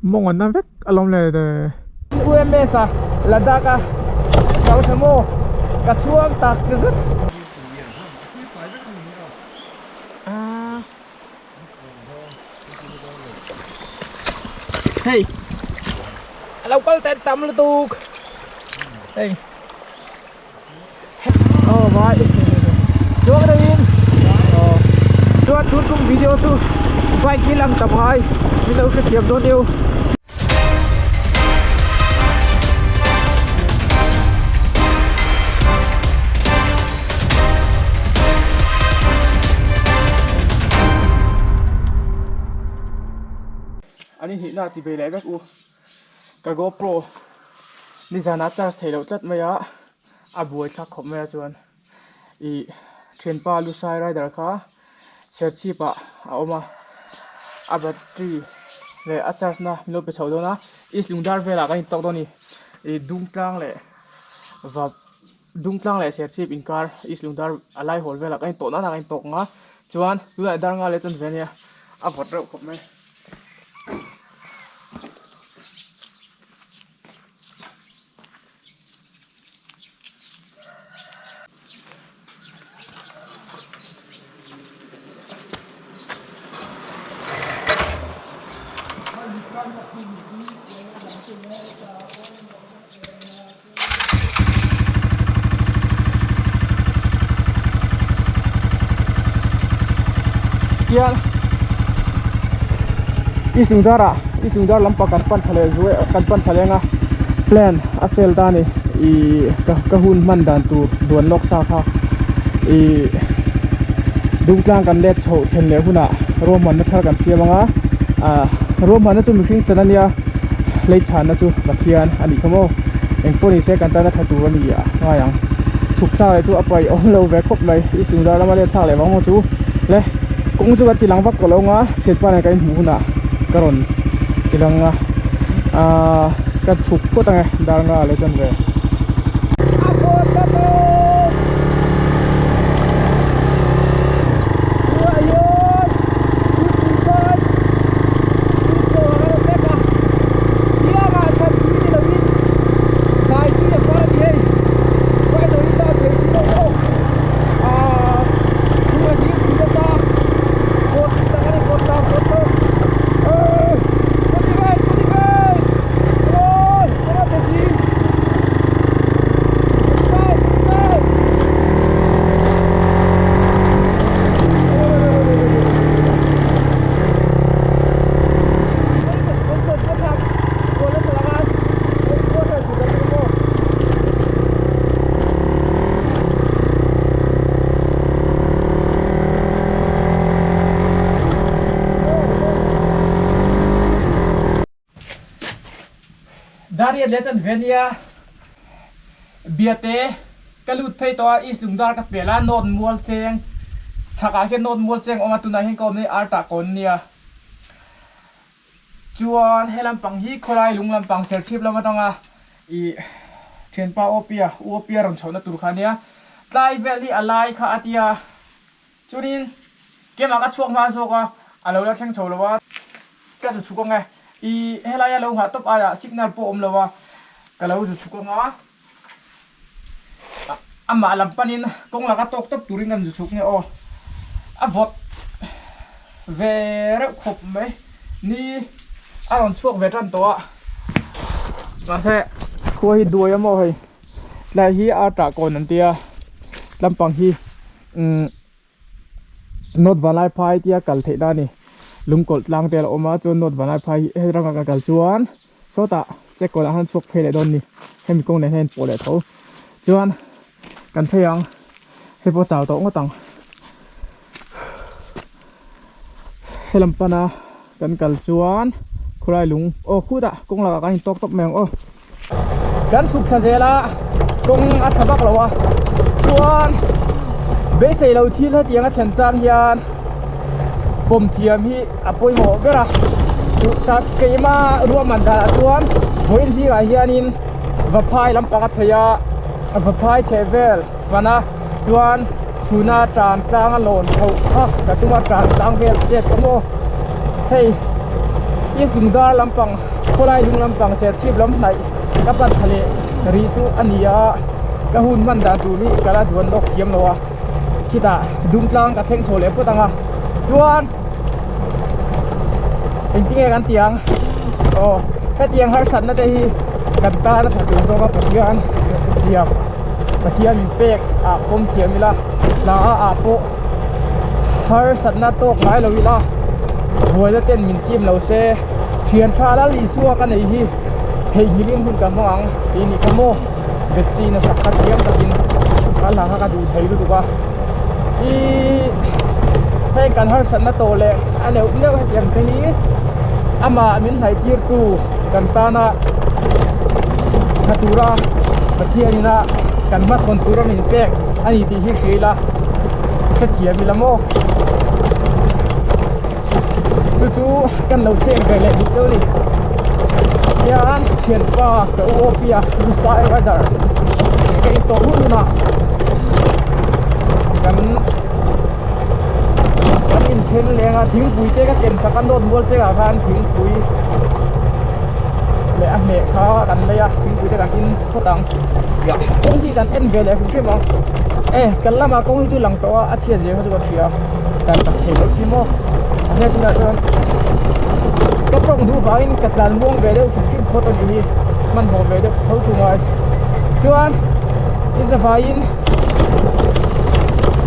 Mawng an na vek alawm le le. UMS a Ladakh a kal tha maw ka chhuang tak zet. Hei a lo kal ten tam lutuk hei oh vai chuang deuhin oh chuan tun tum video chu bike hi lang tam ngai min lo hrethiam dawn deuh. An inhnihna a ti ve leh vek u. Ka GoPro nizanah charge theih loh tlat mai a, a buai thlak khawp mai a chuan ih thianpa Lusai rider kha Serchhip ah a awm a, a battery leh a charge na min lo pe chho dawn a, East Lungdar velah kan intawk dawn a ni. Ih Dungtlang leh Vap. Dungtlang leh Serchhip inkar East Lungdar a lai hawl velah kan intawh nana kan intawk ang a chuan tunah dar nga leh chuan ve ania a vawt reuh khawp mai. Hian East Lungdar ah East Lungdar lampang kan pan thla leh zuai kan pan thla leng a plan a fail ta a ni ih ka ka hun hman dan tur duan lawk sa kha ih Dungtlang kan let chhoh thlen leh hunah ruahmanna thar kan siam ang a ah ruahmanna chu mihring chan a nia. Lei chhanna chu Pathian a nih kha maw? Eng pawh ni se kan tana tha tur a ni a ngai ang. Chhuk thlak leh chu a paih awm lo ve khawp mai. I sungdar lama let thlak leh vang haw chu le kawng chu ka ti lang vak tawh lo ang a, thianpa nen kan inhmuh hunah ka rawn ti lang a, aaa ka chhuk phawt ang e dar nga leh chuan ve. Darian leh chuan Venia Biate ka lut phei tawh a East Lungdar ka pel a North Mualcheng chhakah hian North Mualcheng a awm a tunah hian ka awm na hi Artah kawn a nia. Chuan he lampang hi khawlai lung lampang Serchhip lam atanga ih thianpa Awpia U Awpia rawn chhohna tur kha a nia. Tlai vel hi a lai kha a tia chuanin keimah ka chhuak hma zawk a a lo la thleng chho lo a ka zu chhuk ang e. Ih helaia lo nghah tawp aiah signal pawh a awm lo a ka lo zu chhuk ang a amah lam panin kawng laka tawk tawp turin kan zu chhuk nge aw a vawt ve reuh khawp mai ni a rawn chhuak ve tan tawh a mahse khua hi duai a maw hei tlai hi a tah kawn an tia tlampang hi umm North Vanlaiphai tia kal theih na a ni lungkawlh tlang te a lo awm a chuan North Vanlaiphai hi heti ranga kan kal chuan sawtah check kawlah khan chhuak phei leh dawn a ni hemi kawng nen hian a inpawh leh tho chuan kan phei ang hei pawh chau tawh ngawt ang helam pana kan kal chuan khawlai lung aw khutah kawng lakah kan intawk tawp mai ang aw. Kan chhuk thla zel a kawng a tha vak lo a chuan beisei lo thil hetiang a thlen chang hian pawm thiam hi a pawimawh ber a tak keima ruahman danah chuan vawiin zingah hianin vaphai lampang a phei a vaphai chheh vel fan a chuan chhuna tan tlang a lawn chhoh kha ka tum a tan tlang vel chet ka maw hei. East Lungdar lampang khawlai lung lampang Serchhip lam hnaih ka pan thla leh rih chu a ni a, ka hun hman dan tur hi ka la duan lawk thiam lo a, khitah Dumtlang ka thleng chho leh phawt ang a, chuan engtinge kan tih ang aw hetiang harsatna te hi kan tan a tha tur zawk a Pathian siam Pathian min pek ah pawm thiam ila hna ah pawh harsatna tawk ngai lo ila buaina ten min chim lo se thian tha lal Isua ka nei hi theihnghilhin hun ka hmang ang tih ni kha maw Betsy na sak kha thiam takin ka hla kha ka duh thei lutuk a ih heng kan harsatna tawh leh a neuh neuh hetiang te hi amah min hnaih tir tu kan tana tha tura Pathian ina kan hmachhawn tura min pek a ni tih hi hria ila hrethiam ila maw chu chu kan lo cheng ve leh duh cheu a ni hian thianpa ka u awpia Lusai rider ka intawh hun hunah kan kan inthen leng a thingpui te ka ken sak a note mual chengah khan thingpui leh a hmeh kha kan lei a thingpui te kan in phawt ang kawng hi kan en ve leh hrim hrim ang e kan lamah kawng hi chu lang tawh a a chhiat zia kha chu ka hria dan tak thei loh khi maw a hriat hunah chuan ka tawng duh vangin ka tlan muang ve deuh hrim hrim phawt a nih hi hmanhmawh ve deuh tho chu ngai chuan inzavaiin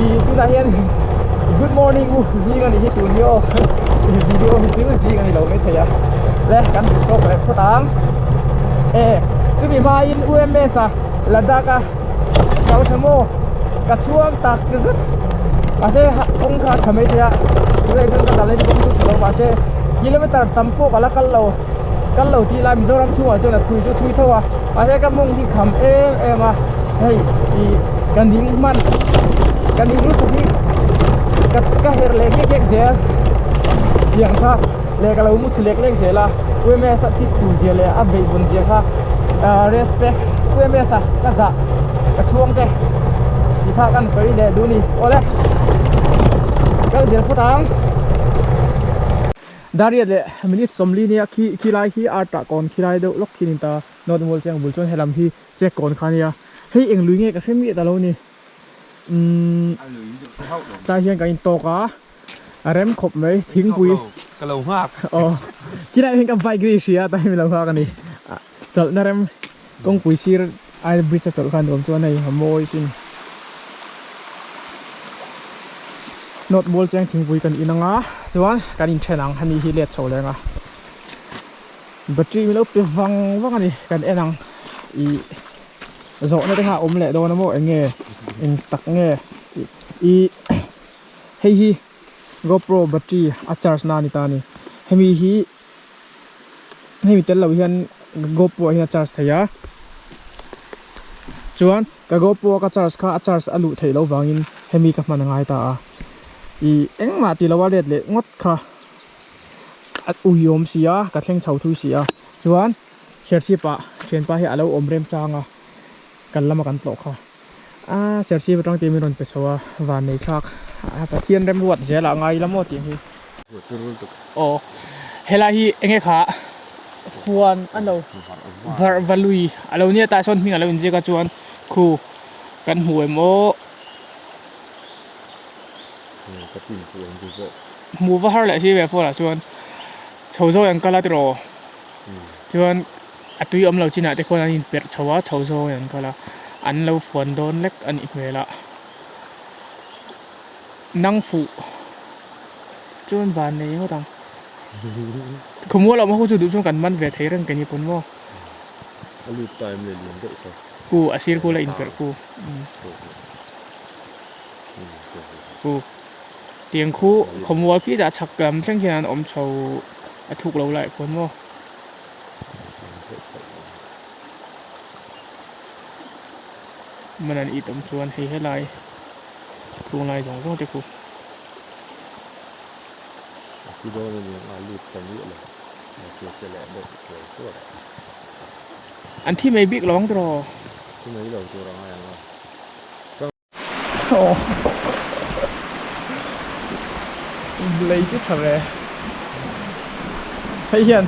ih tunah hian good morning u zing a nih hi tun hi aw video hi chu zing a ni lo maithei a le kan hmu tawk leh phawt ang e chumi hmain U_M_S a Ladakh a kal tha maw ka chhuang tak zet mahse kawng kha a tha mai thei a tunah chuan ka dal na chu kawng chu tha lo mahse kilometer tam pawh ka la kal lo kal lo tih lai Mizoram chhungah chuan a thui chu thui tho a mahse ka mawng hi kham em em a hei ih ka ning hman ka ning lutuk hi ka ka herh leh nghek nghek zel tiang kha leh ka lo mu thlu lek lek zel a U_M_S a thik tur zia leh a beihvawn zia kha ah respect U_M_S a ka zah ka chhuang che tih kha kan sawi leh duh a ni awle kal zel phawt ang. Dariat leh minute sawmli nia khi khi lai khi art ah kawn khi lai deuh lawk khi ni ta note mual chiang bul chuan helam hi check kawn kha nia hei eng lui nge ka hre miah ta lo ni umm tlai hian kan intawk a a rem khawp mai thingpui ka lo nghak aw chilai hian ka bike ri hria tlai mi lo nghak a ni chawlhna rem kawngpui sir ai bridge a chawlh khan nuam chuan hei a mawi sin note mual cheng thingpui kan in anga chuan kan inthen ang hemi hi let chho leng a battery min lo pe vang vang a ni kan en ang ih zawhna te kha a awm leh dawn a maw eng nge eng tak nge ih hei hi gopro battery a charge na a ni ta a ni hemi hi hemi tel lo hian gopro ah hian a charge thei a chuan ka gopro a ka charge kha a charge a luh theih loh vangin hemi ka hman a ngai ta a ih engmah tih loh a let leh ngawt kha a ui awm si a ka thleng chho thui si a chuan serchhip ah thianpa hi a lo awm rem chang a kan lama kan tlawh kha a serchhip atang te min rawn pe chho a van nei thlak a Pathian remruat zel ah ngai ila maw tih hi aw helai hi enge kha huan a lo varh valui a lo nia tah sawn hming a lo inziak a chuan khu kan hmu em aw. Hmuh va har leh si ve phone ah chuan chho zawk an kal a tiraw chuan a tui awm lo chinah te khuan an inperh chho a chho zawk an kal a an lo fuan dawn lek a nih hmel a nang fuh chuan van nei ngawt ang khawmual awm ho chu duh chuan kan man ve thei reng ke ni pawn maw ku a sir kula inperh ku. Tiang khu khawmual khi dah chhak lam thleng hian an awm chho a thuk lo lai khawn maw. Man an it awm chuan hei helai chhung lai zawng zawng te khu. An thi mai bik lo ang tiraw. Lei chu tha ve. Hei hian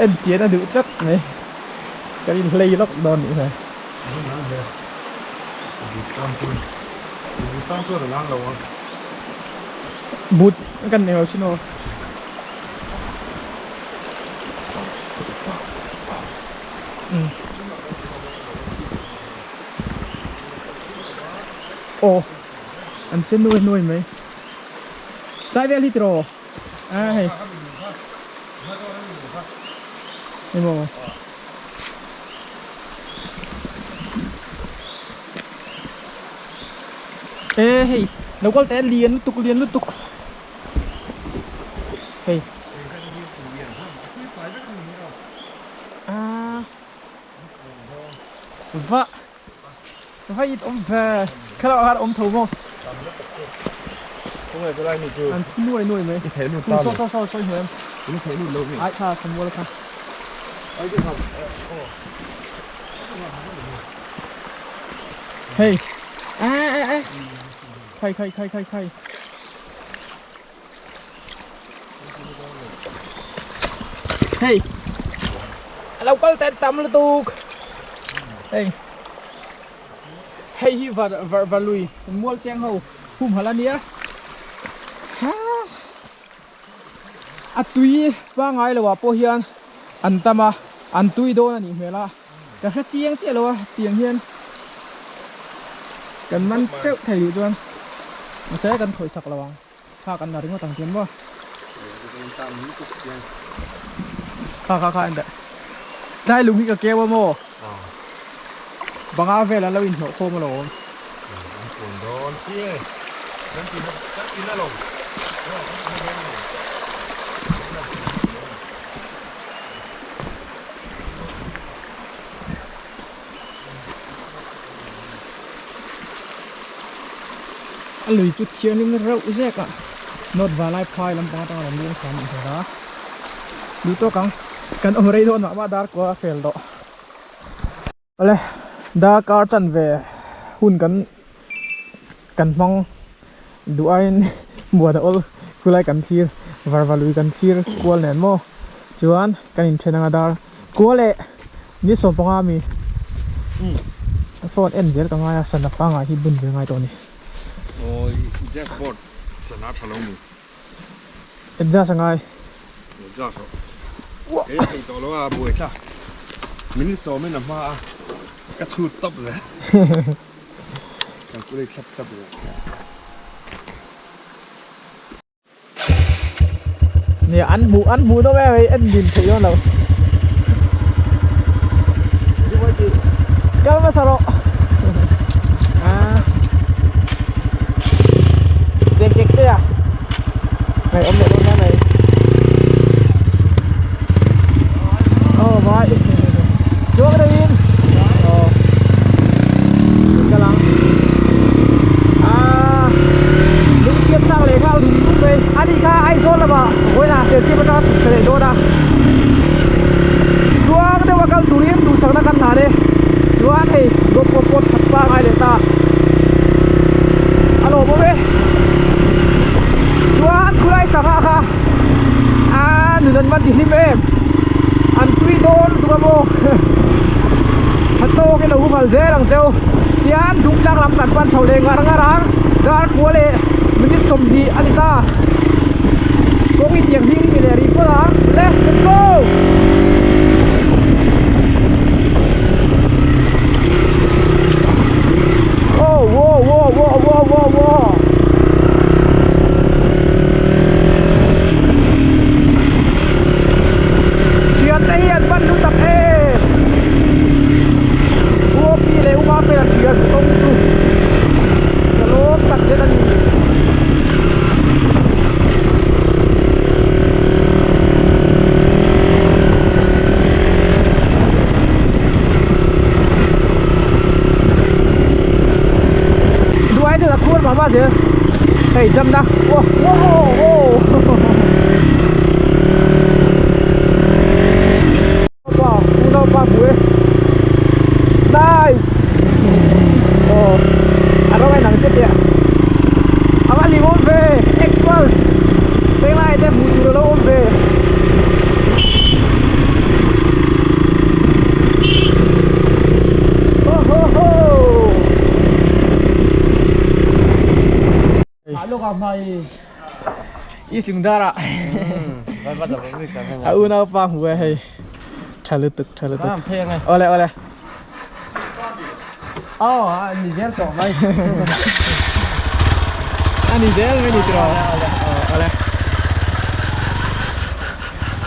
en chian a duh tlat mai. Kan inhlei lawk dawn nih hmel. But kan nei lo chin aw. Aw an che nuai nuai mai. Tlai vel hi tiraw a hei emaw e hei lo kal teh lian lutuk lian lutuk hei a va va it awm ve khalah khan awm tho maw an phu nuai nuai mai saw saw saw sawi hnuai am ai kha khamual kha hei a a a khai khai khai khai khai Hei a lo kal ten tam lutuk hei hei hi var var var lui mual cheng ho humhalh a nia ha a tui pangai lo ah pawh hian an tam a an tui dawn a nih hmel a ka hre chiang chiah lo a tiang hian kan man teuh thei duh chuan mahse kan khawih sak lo ang. Kha kan la ringawt ang chuan maw. Kha kha kha en teh. Tlai lung hi ka keu a maw? Banga vel an lo inhnawh khawm alawm. An phun dawn chiang e. Kan ti kan ti na lo. A lui chu thianghlim reuh zek a nawt vanlai phai lampang atanga rawn luang thla a nih hmel a duh tawk ang kan awm rei dawn mah mah dar kua a fel tawh awle darkar chanve hun kan kan hmang duh aiin muan a awl khulai kan thlir varva lui kan thlir kual nen maw chuan kan inthen anga dar kua leh Ni 15 mi phone en zel ka ngai a sana pangai hi bun ve ngai tawh a ni. Awi dashboard sana tha lo mi. Adjust a ngai. Adjust rawh. Kei thei tawh lo a buai thlak. Minute sawmin a hma a ka chhut tawp zel. Calculate thlap thlap zel. Nia an hmuh an hmuh deuh em hei en din theih dawn lo kal hmasa rawh a deng kek te a hei awm leh dawn em hei oh vai chuang deuhin oh kal ang a Lungchhiat thlak leh nghal dum dum mai a ni kha Aizawl lamah vawiinah Serchhip atanga chhuk thla leh dawn a tluang deuh a kal turin duhsakna kan hlan e chuan hei GoPro pawh that pangai leh ta a lawmawm e chuan khulai sangha kha a nun an man ti hlim em an tui dawn lutuk a maw tha tawk in lo humhal zel ang cheu tian dungtlang lam kan pan chho leh ngar ngar ang dar kua leh minute 20 a ni ta kawng in tiang hming ni leh rih phawt ang le let's go. Oh wow wow wow wow wow wow Thiante hi an van lu tak em Uopi leh Uma fel thian tawng chu ka lawm tak zet a ni. Duai chu a khur mah mah zel hei jam na wow wow wow pa unau pa hmu e nice oh a rawng a inang chiah chiah a va hlim awm ve express venglai te hmuh tur a lo awm ve. East Lungdar ah a unaupa hmu e hei tha lutuk tha lutuk awle awle Aw a ni zel tawh mai a ni zel mai ni tiraw awle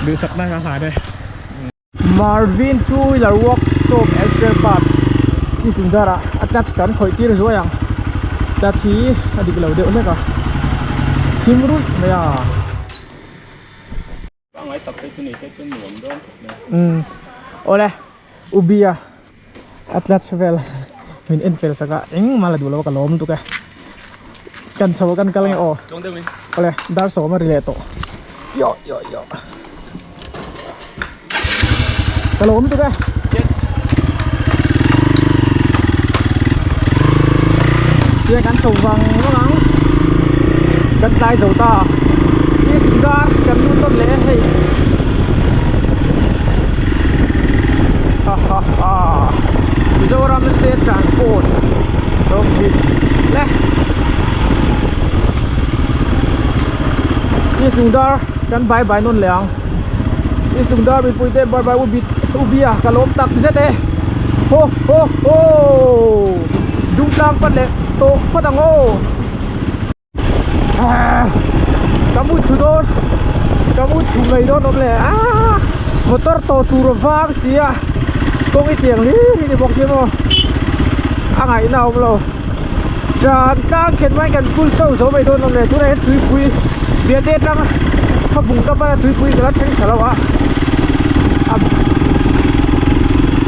duhsakna ka hlan e. Marvin two wheeler workshop and spare part East Lungdar ah a clutch kan khawih tir zuai ang clutch hi a dik lo deuh hlek a thim ruih mai a. Pangngai tak phei chu ni se chuan nuam dawn khawp mai. Umm awle Ubia a clutch vel min en fel sak a engmah la duh lo a ka lawm lutuk e kan chho kan kal nge aw awle dar sawm a ri leh tawh yo yo yo ka lawm lutuk e yes tia kan chho vang vang ang kan tlai zo ta east dar kan lut dawn leh e hei ha ha ha Mizoram state transport rawng hi le east lungdar kan bye bye nawn leh ang east lungdar mipui te bye bye u bit u bia ka lawm tak zet e ho ho ho dungtlang pan leh tawh phawt ang aw. Ka mu thu dawn ka mu thu mai dawn awm le aaa motor tawh tur a vang si a kawng i tiang hlir hi ni bawk sia maw a ngaihna a awm lo tan tlang khen mai kan kul chauh zo mai dawn awm le tunah hian tuipui biate atang khawbung ka pana tuipui ka la thleng tha lo a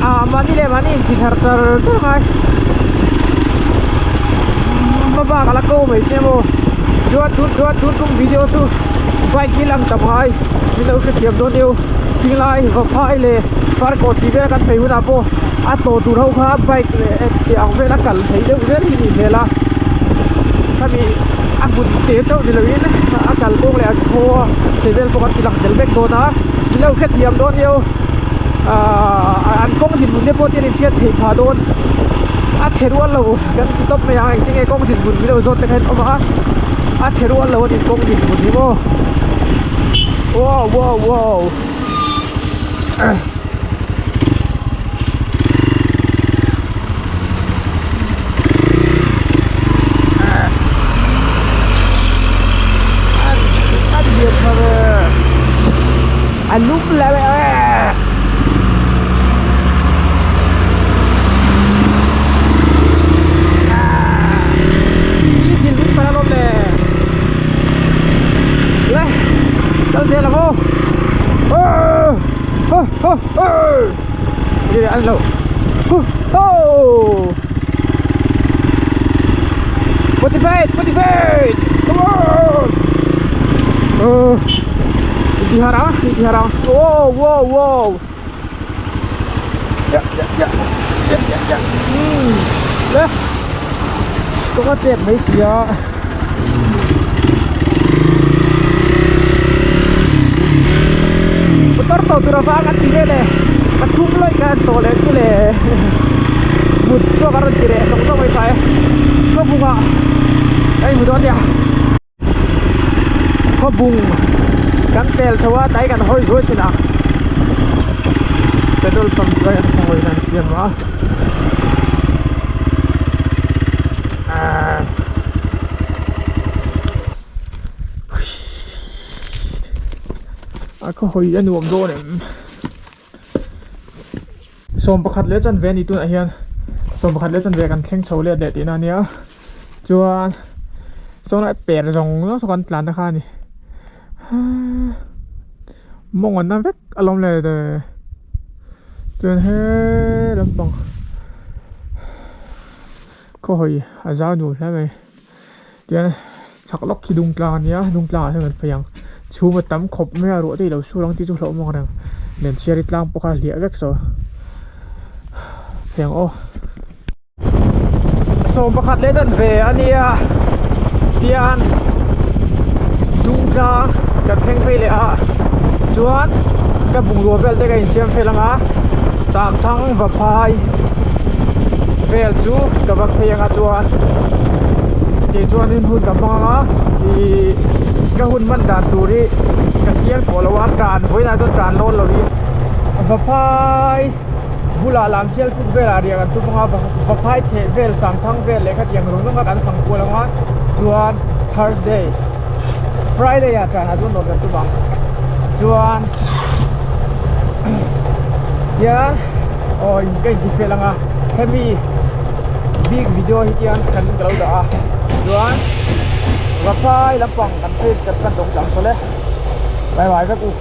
a mahni leh mahni inthin harh char char ngai. Hma bak a la ko mai che maw chuan tun chuan tun tum video chu bike hi lang tam ngai min lo hrethiam dawn deuh thinglai vaphai leh farkawn tih vel kan phei hunah pawh a tawh tur ho kha bike leh tih ang vel a kal theih deuh zel hi nih hmel a khami a hmun te chauh ni loin a kal kawng leh a khaw a chhe vel pawh kan ti lang tel vek dawn a min lo hrethiam dawn deuh ahh an kawng dinhmun te pawh tian inhriat theih phah dawn a chhe rual lo. Kan ti tawp mai ang engtin nge kawng dinhmun min lo zawt te kha in awm a a chhe rual lo a ni kawng dinhmun hi maw wow wow wow a lian tha ve a lum leh e. Motivate, motivate! Come on! Intihar ang, intihar ang. Wow, wow, wow! Ya, ya, ya. Ya, ya, ya. Le. Kawng a chep mai si a. Motor tawh tur avang an ti vel e. Pathum lawih kha an tawh leh chu le. Mut chhuak a rawn ti reh sawng sawng mai tha e. Khawbungah ka inhmu dawn nia. Khawbung kan pel chho a tlai kan hawi zuai thin a petrol pump chu an khawngaih in an siam a a khaw hawi a nuam dawn em. 11 leh chanve a ni tunah hian 11 leh chanve kan thleng chho let leh tihna a nia chuan sawnah per zawng zawng saw kan tlan te kha a ni mawng an na vek alawm le chuan he lampang khaw hawi a zau nuam hle mai. Tiang chhak lawk khi dung tlang a nia dung tlangah hian kan phei ang chhum a tam khawp mai a ruah te ilo sur ang tih chu hlauhawm ang reng len chhiar tlang pawh kha a hliah vek saw phei ang aw 11 leh dan ve a nia tian dung tlang kan thleng phei leh a chuan ka bungrua vel te ka insiam fel ang a samthang vaphai vel chu ka va phei ang a chuan. Ti chuanin hun ka hmang anga ih ka hun hman dan tur hi ka chiang tawh lo a tan vawiinah chuan tan lawn lovin Vaphai bulah lam sial puk velah riah kan tum anga Vaphai chheh vel Samthang vel leh khatiang rawng rawng kha kan fang kual anga chuan Thursday Friday ah tanah chuan nawn kan tum ang chuan hian aw ka inti fel anga hemi bik video hi tian kan ka lo dah a chuan Vaphai lampang kan phei kan pan tawng tlang sawl e bye bye vek u.